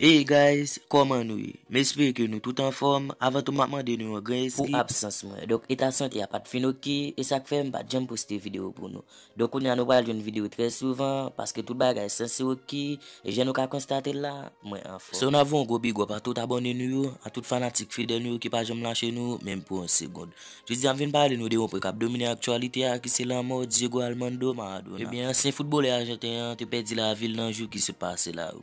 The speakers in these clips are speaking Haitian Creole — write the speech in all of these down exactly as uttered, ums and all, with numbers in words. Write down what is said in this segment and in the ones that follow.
Hey guys, kòman nou ye? M espere ke nou tout anfòm. Avan tou, m ap mande nou yon gran eskiz pou absans mwen. Donk, eta sante a pa t fin oke, e sa k fè m pa t janm poste videyo pou nou. Donk, kounye a nou pral jwenn videyo trè souvan, paske tout bagay sanse oke, e jan nou ka konstate l la, mwen anfòm. So, n ap voye yon gwo big up a tout abòne nou yo, a tout fanatik fidèl nou yo ki pa janm lache nou, menm pou yon segonn. Jodi a, m vin pale nou de yon pwen k ap domine aktyalite a, ki se lanmò Diego Armando Maradona. Ebyen, ansyen foutbolè ajanten an te pèdi lavi l nan jou ki sot pase la yo.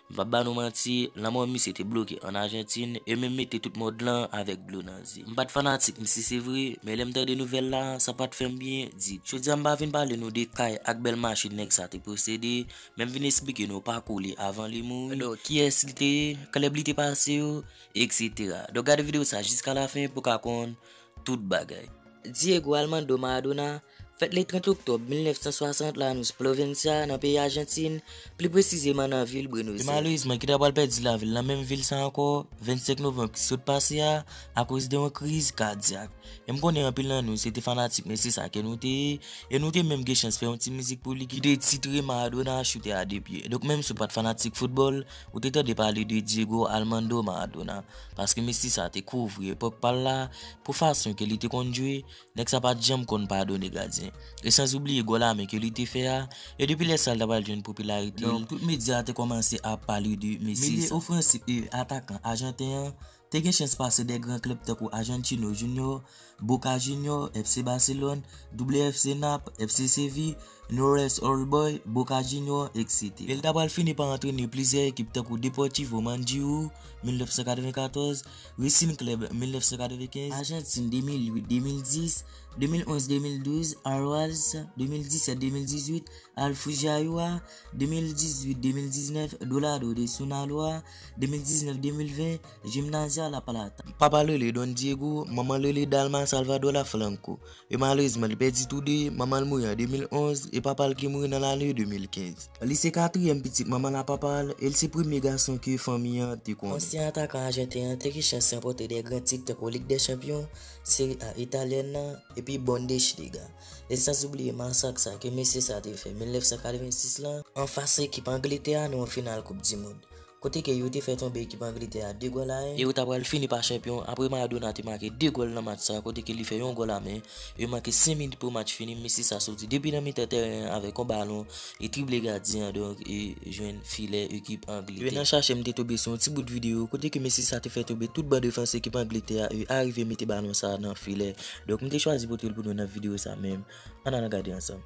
M p ap ba nou manti, lanmò misye te bloke ann Ajantin e menm mete tout mond lan avèk dlo nan zye. M pa t fanatik misye, se vre, men lè m tande nouvèl la, sa pa t fè m byen ditou. Jodi a, m pa vin pale nou de kay ak bèl machin nèg sa te posede, men m vin esplike nou pakou li avan li mouri. Donk, kiyès li te ye, klèb li te pase yo, etsetera. Donk, gade videyo sa jiska lafen pou w ka konn tout bagay. Diego Armando Maradona fèt le trant oktòb mil nèf san swasant Lanús, Provincia, nan peyi Ajantin, pli presizeman nan vil Buenos Aires. E malerezman, ki ta pral pèdi lavi l nan menm vil sa ankò, vennsenk novanm ki sot pase a, akoz de yon kriz kadyak. E m konnen anpil nan nou, se te fanatik mesye sa ke nou te ye, e nou te menm gen chans fè yon ti mizik pou li ki te titre Maradona Chute a De Pie. Donk, menm si w pa t fanatik foutbòl, ou te tande pale de Diego Armando Maradona, paske mesye sa te kouvri epòk pa l la pou fason ke li te konn jwe, nèg sa pa t janm konn padone gadyen. E san oubliye gòl a men ke li te fè a, e depi lè sa l ta pral jwenn popilarite l. Donk, tout medya te kòmanse ap pale de mesye sa. Milye ofansif e atakan ajanten an te gen chans pase de gran klèb tankou Argentino Junior, Boca Junior, F C Barcelone, W F C Nap, F C Seville, Newell's Old Boys, Boca Junior, etsetera. E l ta pral fini pa antrene plizyè ekip tankou Deportivo Mandiyú, mil nèf san katrevenkatòz, Racing Club, mil nèf san katrevenkenz, Argentine, de mil uit, de mil dis, de mil onz, de mil douz, Aroas, de mil disèt, de mil dizuit, Alfujairah, de mil dizuit, de mil diznèf, Dourado de Sinaloa, de mil diznèf, de mil ven, Gimnasia La Plata. Papa l rele Don Diego, manman l rele Dalma Salvador Lafranco. E malerezman, li pèdi tou de, manman l mouri an de mil onz, e papa l ki mouri nan lane de mil kenz. Li se katriyèm pitit manman l ak papa l, e l se premye gason ke fanmi an te konnen. Ansyen atakan ajanten an te gen chans ranpòte de gran tit tankou Lig dè Chanpyon, Serie A italyèn nan, epi Bundesliga. E san oubliye masak sa ke mesye sa te fè mil nèf san katrevensis lan, anfas ekip Angletè a nan yon final Koup di Mond, kote ke yo te fè tonbe ekip Angletè a de gòl a en. E yo ta pral fini pa chanpyon apre Maradona te make de gòl nan match sa, kote ke li fè yon gòl a men. Yo manke senk minit pou match fini, mesye sa soti depi nan mitan tèren an avèk yon balon e trible gadyen an, donk, e jwenn filè ekip Angletè. Yo nan chache m te tonbe sou yon ti bout videyo kote ke mesye sa te fè tonbe tout ban defans ekip Angletè a e arive mete balon sa nan filè. Donk, m te chwazi pote l pou nou nan videyo sa menm. Ann al gade ansanm.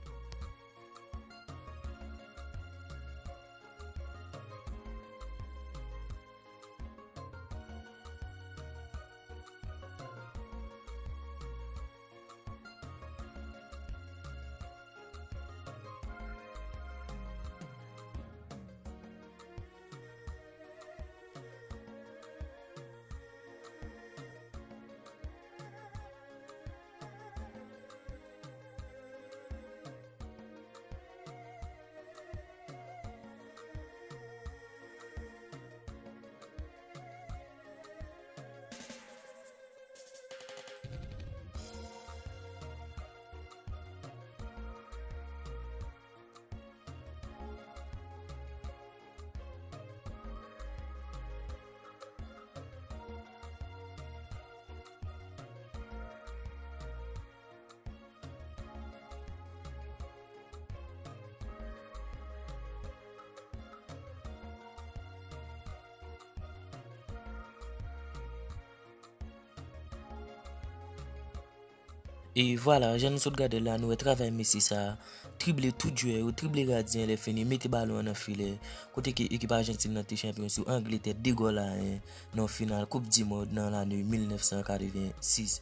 E vwala, jan nou sot gade l la, nou wè travay mesye sa a, trible tout jwè yo, trible gadyen, lè fini, mete balon an nan filè. Kote ke ekip Ajantin nan te chanpyon sou Angletè de gòl a en nan final Koup di Mond nan lane mil nèf san katrevensis.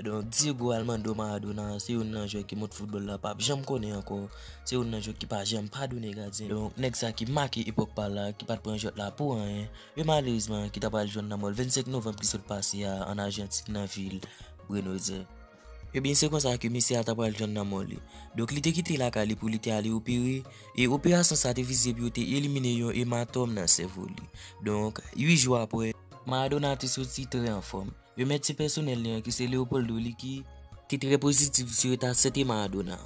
Donk, Diego Armando Maradona se youn nan jwè ke mond foutbòl la p ap janm konnen ankò. Se youn nan jwè ki pa janm padone gadyen. Donk, nèg sa ki make epòk pa l la, ki pa t pran jwèt la pou anyen, e malerezman, ki ta pral jwenn lanmò l vennsenk novanm ki sot pase a ann Ajantin, nan vil Buenos Aires. Ebyen, se konsa ke mesye a ta pral jwenn lanmò li. Donk, li te kite lakay li pou li te ale opere, e operasyon sa te vize pou yo te elimine yon ematòm nan sèvo li. Donk, uit jou apre, Maradona te soti trè anfòm. E medsen pèsonèl li an, ki se Leopoldo Liki, te trè pozitif sou eta sante Maradona.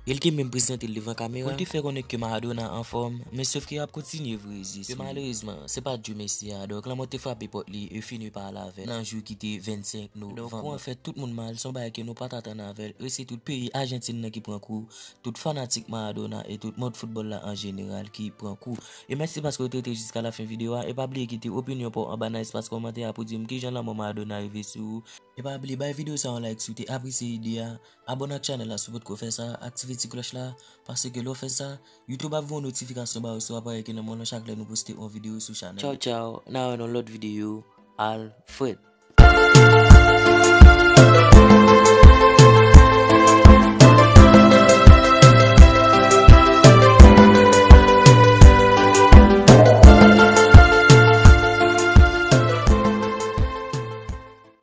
E l te menm prezante l devan kamera pou l te fè konnen ke Maradona anfòm, men sòf ke y ap kontinye voye zye sou li. Malerezman, se pa Dye mèsi a, donk lanmò te frape pòt li e fini pale avè l nan jou ki te vennsenk novanm. Donk pou anfèt tout moun mal, se yon bagay ke nou pa t atann avè l, e se tout peyi Ajantin nan ki pran kou, tout fanatik Maradona e tout mond foutbòl la an jeneral ki pran kou. E mèsi paske w te rete jiska lafen videyo a, e pa bliye kite opinyon pa w anba nan espas kòmantè a pou di m kijan lanmò Maradona rive sou ou. E pa bliye bay videyo sa yon like si w te apresye ide a, abòne ak chanèl la si w potko fè sa, aktive ti klòch la, paske lè w fè sa, YouTube ap voye yon notifikasyon ba ou sou aparèy ke nan men w lan chak lè nou poste yon videyo sou chanèl. Tchaw tchaw, n a wè nan lòt videyo, Alfred.